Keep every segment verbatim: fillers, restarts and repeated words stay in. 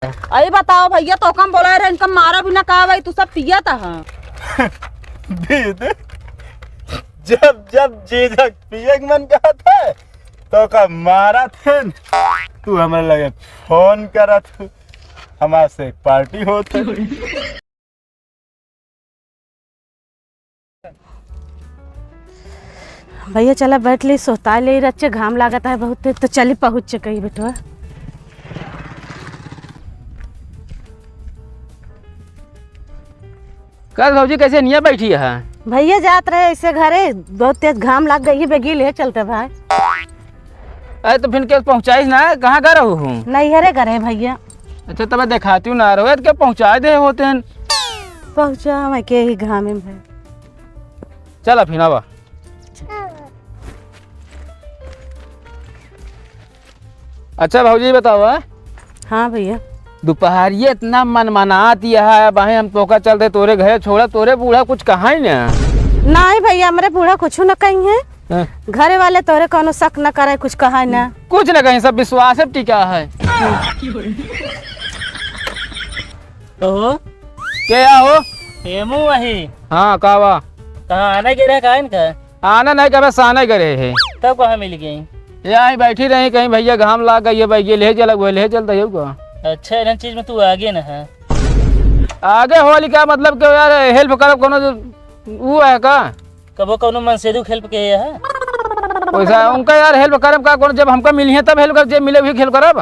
अरे बताओ भइया, तोका हम बोलाए रहे, इनका मारा भी ना का भाई, तू सब पियत ह। दीदी, जब जब जीजा के पिए के मन कहत है, तोका मारत है, तू हमरे लगे फोन करत है, हमार से पार्टी होत है। भइया चला बैठ ली, सोता ले रच्चे, घाम लागत है बहुत तेज, तो चली पहुँच कही बेटवा। कल भौजी कैसे निया बैठी है? भइया जात रहे ऐसे घरे, बहुत तेज घाम लाग गई, बेगी ले चलते भाई। अरे तो फिर के पहुँचाइस ना, कहाँ गए रहू हूँ? नैहरे गए रहे भइया। अच्छा तब देखाती हूँ ना रहो, तो के पहुँचा दे होते हैं। पहुँचा मैं के ही घामे में भाई। चला फिर आवा। अच्छा भौजी बतावा। हाँ भइया। दुपहरिया इतना मनमनात यह है, बाहे हम तोका चल दे तोरे घरे छोड़ा, तोरे बूढ़ा कुछ कहा ही ना। नहीं भइया, हमरे बूढ़ा कुछ न कही है। हाँ। घरे वाले तोरे कौनो शक न करे, कुछ कहा ही ना। कुछ न कहीं, सब विश्वास है टिका है। कहो। के या हो? हेमू वही। हाँ, का बा? कहाँ आना गिरा का इनका? आना नहीं, कबे साना करे है। तब कहाँ मिल गई? ये आई बैठी रही, कहीं भइया घाम लाग गई है, भइया ले चला, वो ले चलता है का? अच्छा, इन्हन चीज में तू आगे न है। आगे होली का मतलब कि यार हेल्प करब कोनो जो, वो है का? कबो कोनो मनसेधू हेल्प के है? वैसा उनका यार हेल्प करब का कोनो, जब हमका मिली है तब हेल्प करब, जब मिले भी हेल्प करब।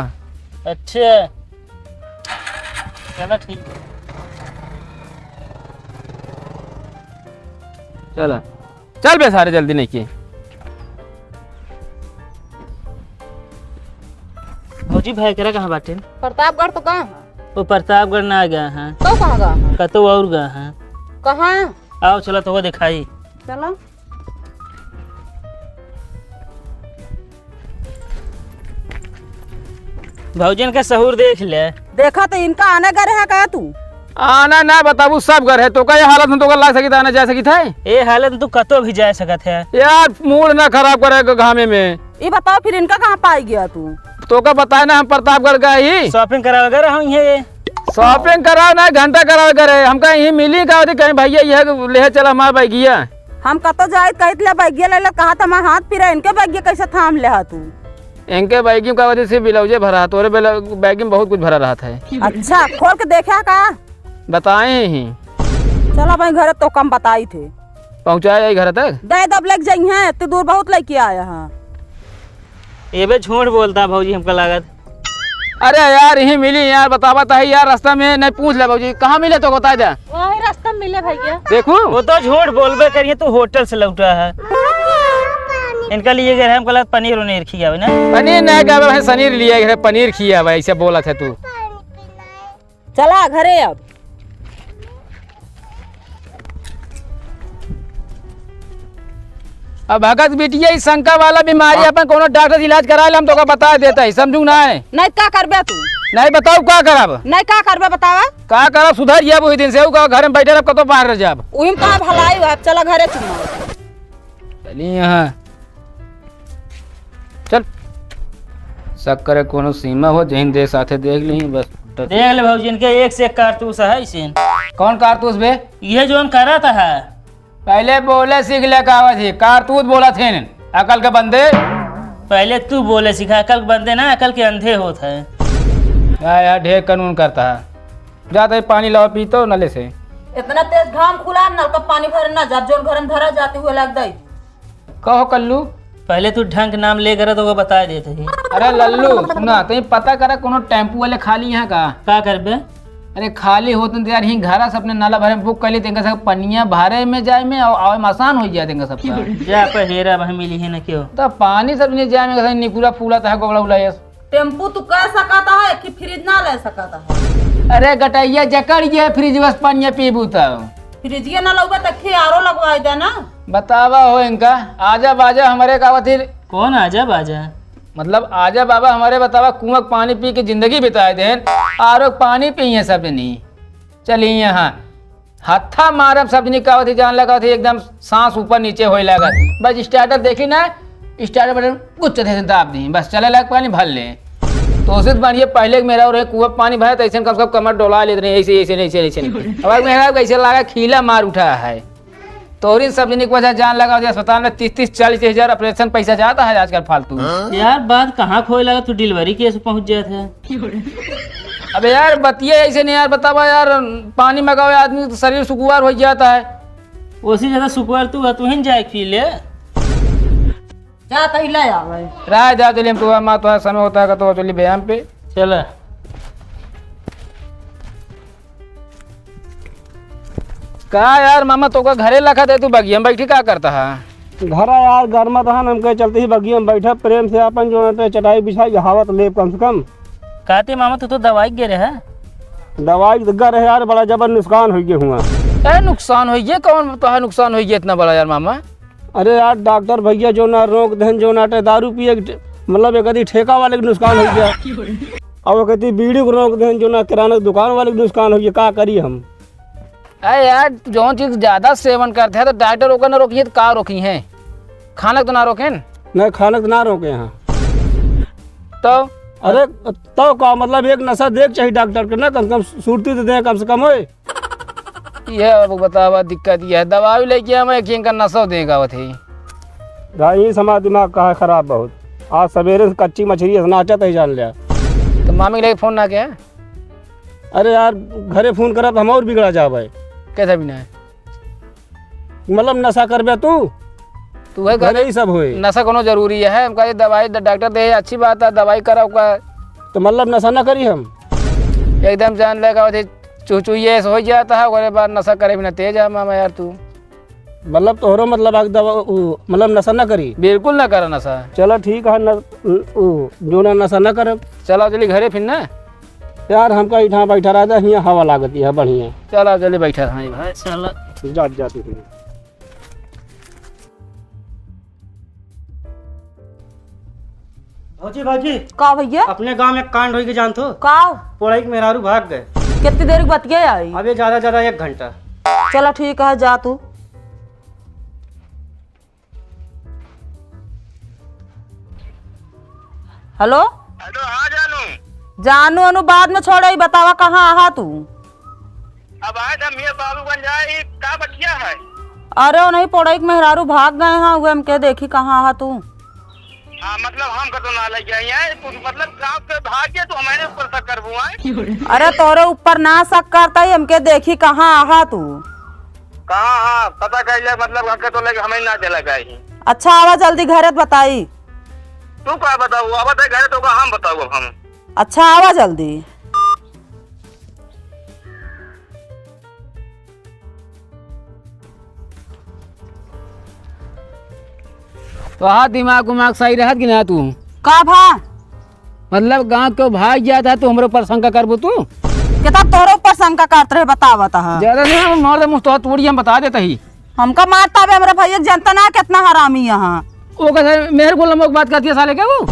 अच्छा, चला ठीक है। चला। चल बे सारे जल्दी नहीं के। भौजी भाई केरा कहाँ बाटे? प्रतापगढ़ तो कहाँ है? वो प्रतापगढ़ ना गया है। तो कहाँ गया है? कतो और गया है। कहाँ? आओ चला तो वो दिखाई। चलो। भौजन का सहूर देख ले। देखा तो इनका आना घर है का तू? आना ना बताबू, सब घर है। तोका ये हालत में तोका लाग सकित आना जा सकित है? ये हालत में तू कतो भी जा सकत है। यार मूड ना खराब करे के घामे में। ये बताओ फिर इनका कहाँ पाई गया तू? तोका बताए ना हम प्रतापगढ़ गए ही। शॉपिंग करावे गए रहूँ ये। शॉपिंग कराओ ना, घंटा करावे करे। हमका यहीं मिली का होती कहीं भैया यह ले चला हमार बैगिया। हम कतो जाइत कहित ले बैगिया ले ले, कहा था हमार हाथ पिरा, इनके बैगिया कैसे थाम ले हा तू? इनके बैगी का वजह से ब्लाउजे भरा, तोरे बेला-, बैगी में बहुत कुछ भरा रहत है। अच्छा, खोल के देखा का? बताए ही। चला भाई घरे तो कम बताई थे। पहुँचाए आई घर तक? दे दब लेके जाई हैं, इतनी दूर बहुत लेके आया है। ये बे झूठ बोलता भौजी, हमका लागत। अरे यार, यहीं मिली यार, बतावा तो है यार, रास्ता में नहीं पूछ ले भौजी, कहाँ मिले तो बता दे। वही रास्ता में मिले भैया। देखू। वो तो झूठ बोलबे करिए, तू होटल से लौटा है। इनका लिए गए हम गलत पनीर उनीर खियावे ना। पनीर नहीं खावे भाई, सनीर लिए गए पनीर खियावे, ऐसे बोलत है तू। चला घरे अब। अब भगत बिटिया, ई शंका वाला बीमारी हाँ। अपन कोनो डॉक्टर से इलाज करा ले, हम तोका बता देता है, समझू ना है? नहीं, का करबे तू? नहीं, बताओ का करब? नहीं, का करबे बतावा? का करब, सुधर जाब वही दिन से, ऊ का घर में बैठे रहब, कतो बाहर रह जाब। उही में कहा भलाई हुआ, अब चला घरे चुम्मा। चलिए यहाँ। चल। शक करे कोनो सीमा हो, जहिन दे साथे देख ली बस। देख ले भौजी, इनके एक से एक कारतूस है इसे। कौन कारतूस बे? ये जोन करत है। पहले बोले सीख ले, कहावत है, कारतूस बोलत है, अकल के बंदे। पहले तू बोले सीखा, अकल के बंदे ना, अकल के अंधे होत है। या, या, ढेर कानून करता है। जा तो पानी लाओ, पी तो नले से। इतना तेज घाम खुला, नल का पानी भरे ना, जब जोन घर में धरा जाते हुए लग गई। कहो कल्लू। पहले तू ढंग नाम ले करे तो वो बता देते ही। अरे लल्लू, सुना, तई पता करा कोनो टेम्पू वाले खाली यहाँ का? का करबे? अरे खाली होतन तो यार, यहीं घरा से अपने नाला भरे में बुक कर ली, तेंका सब पनिया भरे में जाए में और आवे में आसान हो जाए तेंका सबका। जा पे हेरा, वह मिली है ना क्यों? तो पानी सब नहीं जाए में, निकुरा फूला था, गोबड़ा उला यस। टेम्पू तू कह सकता है कि फ्रिज ना ले सकता है? अरे गटैया जकड़ ये फ्रिज बस पनिया पीबू तब। फ्रिजिया ना लगबे त खे आरो लगवाई दे ना। बतावा हो इनका, आजा बाजा हमरे का वथिर। कौन आजा बाजा? मतलब आजा बाबा हमरे बतावा, कुआं के पानी पी के जिंदगी बिताए देन, आरो के पानी पिए सब जनी। चलिए यहाँ। हत्था मारब सब जनी का होती जान लगा होती एकदम सांस ऊपर नीचे होए लागत। बस स्टार्टर देखी ना, स्टार्टर बटन कुछ थे दाब दी, बस चले लाग पानी भर ले। तो उसे तो बढ़िया पहले के मेहरारू रहे, कुआँ पानी भरे तो ऐसे कम से कम कमर डोला लेत रहे, ऐसे, ऐसे नहीं, ऐसे नहीं, ऐसे नहीं। अब मेहरारू कैसे लागा, खीला मार उठा है। तोहरी सब जनी के वजह जान लगा, अस्पताल में तीस तीस चालीस हजार ऑपरेशन पैसा जाता है आजकल फालतू। यार, बात कहाँ खोए लगा, तू डिलीवरी केस पहुँच जात है। अबे यार, बतिया ऐसे नहीं यार, बतावा यार, पानी मंगावे आदमी तो शरीर सुकुवार हो जाता है। ओसे ज्यादा सुकुवार तू है, तू ही जाए पी ले। जा तही ले आवे। राय जा चलिए, हम तो माँ तो समय होता है तो चलिए व्यायाम पे। चला। का यार मामा, तोका घरे लखा दे, तू बगिया में बैठी का करता है? घरा यार, गरमा तहन हमके चलते ही बगिया में बैठा, प्रेम से अपन जो है चटाई बिछाई, हवा तो लेब कम से कम। कहते मामा, तू तो दवाई गे रहे। दवाई तो गे रहे यार, बड़ा जबर नुकसान हो गया हुआ। ए, नुकसान हो गया? कौन तो है नुकसान हो गया इतना बड़ा यार मामा? अरे यार, डॉक्टर भैया जो ना रोक देन, जो ना टे दारू पिए के ठे-, मतलब एक आदि ठेका वाले के नुकसान हो गया। और वो कहती बीड़ी को रोक देन, जो ना किराना दुकान वाले के नुकसान हो गया, का करी हम? अरे यार, जौन चीज ज्यादा सेवन करते हैं तो डॉक्टर ओकर न रोकी है तो का रोकी है? खाना तो ना रोके न? नहीं, खाना तो ना रोके हैं। तो? अरे, तो का मतलब, एक नशा देख चाहिए डॉक्टर के ना, कम से कम सुरती तो दे, कम से कम होए। ये अब बतावा दिक्कत ये है, दवाई लेके आवे कि इनका नशा देगा आवत है। भाई, ये समाज दिमाग का है खराब बहुत। आज सवेरे से कच्ची मछली है, नाचत है, जान लिया। तो मामी के लेके फोन ना किया? अरे यार, घरे फोन करब हम और बिगड़ा जाबे। कैसा बिना है? मतलब नशा करबे तू? तू है घरे ही सब होए। नशा कोनो जरूरी है? हमका ये दवाई द-, डॉक्टर दे, अच्छी बात है, दवाई कराओ का। तो मतलब नशा ना करी हम? एकदम जान लेगा, वो चुहचुहिया ऐसे हो जाता है, ओकरे बाद नशा करे बिना तेज है मामा यार तू। मतलब तोहरो मतलब आग दवा, उ, मतलब नशा ना करी? बिल्कुल ना करा नशा। चला ठीक है, न, उ, जो ना नशा ना करब। चला चली घरे फिर ना। यार, हमका इहाँ बैठा रहता, हियाँ हवा लागत है बढ़िया। चला, चले बैठा रहा भाई। चला। जा, जा तू। भौजी, भौजी। का भैया? अपने गाँव में एक कांड होई के जानत हो? का? पोड़ई के मेहरारू भाग गए। कितनी देर के बतिया आई? अबे ज्यादा, ज्यादा एक घंटा। चला ठीक है, जा तू। हेलो। हेलो, हाँ जानू। जानू अनु बाद में छोड़े, ई बतावा कहाँ आहा तू? अब आए हम ये बाबूगंज आए, ई का बतिया है? अरे ओ नहीं, पोड़ई के मेहरारू भाग गए हैं, उहे हमके देखी कहाँ आहा तू? हाँ, मतलब हम कतो ना लग जाए हैं, कुछ मतलब गाँव के भाग गए तो हमारे ऊपर शक करबू आए? अरे तोरे ऊपर ना शक करता ही, हमके देखी कहाँ आहा तू? कहाँ, हाँ, पता कर ले, मतलब, घर के तो लेके हमें ना चला गए ही। अच्छा, आवा जल्दी घरे त बताई। तू का बताऊ, आवा ते घरे तो का हम बताऊ अब हम। अच्छा, आवा जल्दी। तो हाँ, दिमाग उमाग सही रहत कि ना तू? का भा? मतलब गाँव के भाग जात है, तू हमरे ऊपर शंका करबू तू? कितना तोरे ऊपर शंका करत रहे, बतावत ह। ज्यादा नहीं, हम मार दे मुँह तो तोड़ी, हम बता देते ही। हमका मारता बे, हमरे भैया के जनता ना कितना हरामी यहाँ। वो कैसे मेहर गुलाम के बात करती है साले के वो?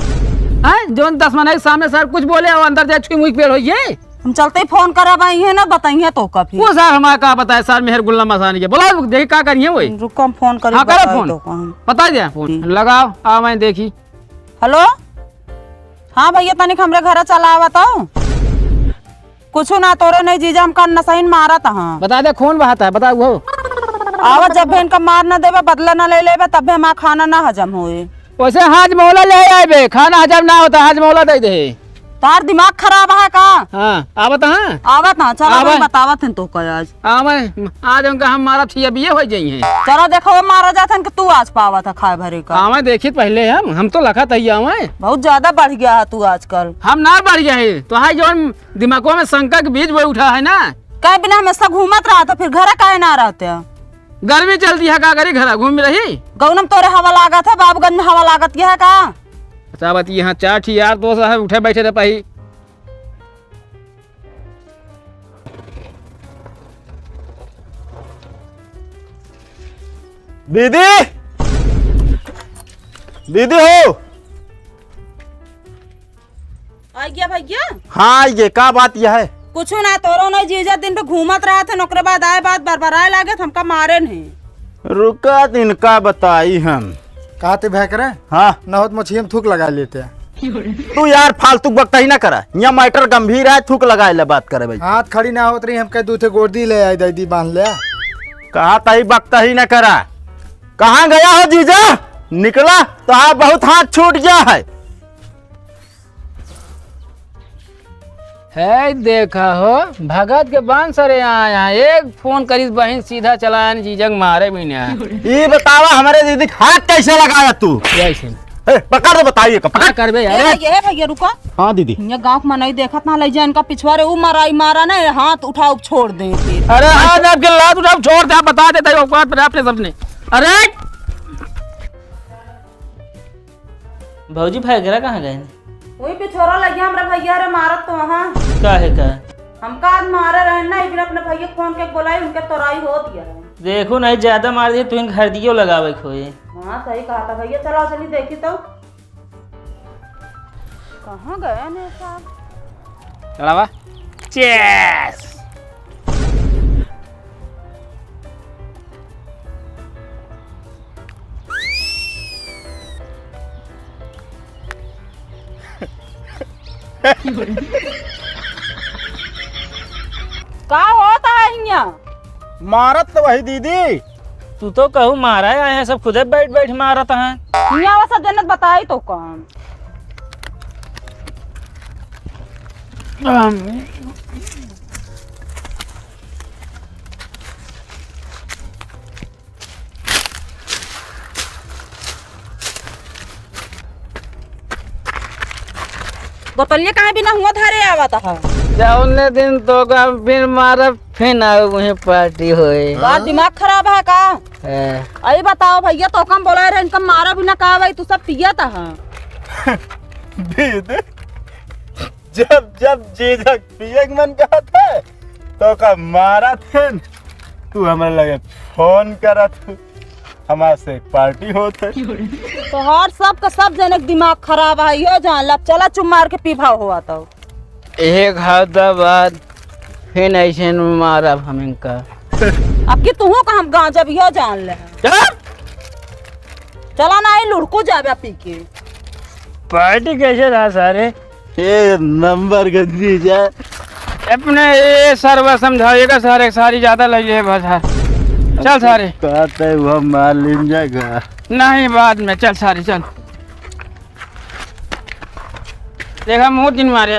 हैं? जौन दस महीने के सामने सर कुछ बोले और अंदर जाए छुई मुई के पेड़ होइए। हम चलते ही फोन करब, आई है ना, बताइए तो का फिर। वो सर हमारा का बताए सर, मेहर गुलाम आसानी के। बोला देखी का करिए वो। रुको, हम फोन करी, हाँ, करो बताई फोन। तो का हम। बता दे फोन। हम्म। लगाओ, आ मैं देखी। हेलो, हाँ भैया, तनिक हमरे घरे चला आवा तो। कुछु ना, तोरे नहीं जीजा, हमका नसहीन मारत हाँ। बता दे, खून बहाता है, बता वो। आवा, जब भी इनका मार ना देबे, बदला ना ले लेबे, तब भी हमारा खाना ना हजम होए। वैसे हाजमौला ले आए बे, खाना हजम ना होता, हाजमौला दे दे। तार दिमाग खराब है का? हाँ, आवत हाँ। आवत हाँ, चलो आवे। हम बतावत हन तो का आज। आवे, आज उनका हम मारा थी, अब ये हो जाई हैं। चलो देखो, वो मारा जात हन कि तू आज पावत है खाए भरे का। आवे देखी पहले हम, हम तो लखा तही आवे। बहुत ज्यादा बढ़ गया है तू आजकल। हम ना बढ़ गया है, तो हाई जौन दिमागों में शंका के बीज बोए उठा है ना। कहे बिना हमेशा घूमत रहा तो फिर घर काहे ना रहते हैं? गर्मी चलती है, का करी, घर घूम रही। गौनम तोरे हवा लागत है, बाबूगंज में हवा लागत यह है का? अच्छा, बत यहाँ चार ठी यार दोस्त है, उठे बैठे रह पाई। दीदी, दीदी हो। आ गया भैया? हाँ, ये का बात यह है? कुछ ना, तोरो नहीं जीजा दिन पे घूमत रहत है, ओकरे बाद आए बात बरबराए लागे, हमका मारे नहीं। रुका, इनका बताई हम। कहा थे भय करे? हाँ। न होत मछिया में थूक लगा लेते। तू यार फालतू बकतही ना करा, यहाँ matter गंभीर है, थूक लगाए ले बात करे भाई। हाथ खड़ी ना होत रही, हमके दू ठे गोदी ले आई, दे दी बांध ले। कहा तही बकतही ना करा। कहाँ गया हो जीजा? निकला तो हाँ, बहुत हाथ छूट गया है। है देखा हो, भगत के बांध सरे आया, एक फोन करिस बहिन सीधा चला आयन जीजा के मारे भी ना। ये बतावा हमारे दीदी के हाथ कैसे लगाया तू? जैसे। ए, पकड़ दे, बताइए का, पकड़। का करबे यार? ए भैया, ए भैया, रुका। हाँ दीदी। ये गाँव के मनई देखत ना, लइ जा इनका पिछुआ रे, ऊ मारा, ई मारा ना, हाथ उठाओ, छोड़ दे। अरे हाँ, जब के लात उठाओ, छोड़ दे, बता देता है औकात पर अपने सबने। अरे भौजी, भैगरा कहाँ गए? वही पिछोरा लगे हमरा भैया रे मारत तो वहाँ। का है का? हमका आज मारे रहे ना, फिर अपने भैया फोन के बोलाई, उनके तोराई हो दिया है। देखो नहीं, ज्यादा मार दिए, तुम घर दियो लगावे खोए। हाँ, सही कहा था भैया। चला चली देखी तो। कहाँ गए ने साहब? चलावा। चेस। का होता है हियाँ? मारत तो वही दीदी। तू तो कहू मारा है, आए हैं सब खुदे बैठ बैठ मारत हैं। हियाँ वो सब जन्नत बताई तो कौन? बोतलिया काहे बिना हुआ धरे आवत ह? जौने दिन तोका फिर मारब, फिर आऊ वहीं पार्टी होए। का दिमाग खराब है का? है। अरे बताओ भैया, तोका हम बोला रहे, इनका मारा बिना का भाई, तू सब पियत ह। दीदी, जब जब जीजा के पिए के मन कहत है, तोका मारत है, तू हमरे लगे फोन करत है, हमारे से पार्टी होत है। तोहार सब का सब जनक दिमाग खराब है, यो जान ला, चला चुप मार के पीभा हुआ तो। एक हफ्ता बाद फिर ऐसे न मारब हम इनका। अब की तुहू का हम गांजा भी हो जान ले। चल। चला ना, ये लुढ़कू जाबे पी के। पार्टी कैसे रहा सारे? ए नंबर गंदी जा। अपने ये सरवा समझाइएगा सारे, सारी ज्यादा लगी है बाजार। चल सारे। कहते वो मार लीन जाएगा। नहीं, बाद में, चल सारे, चल। देखा मुंह दिन मारे।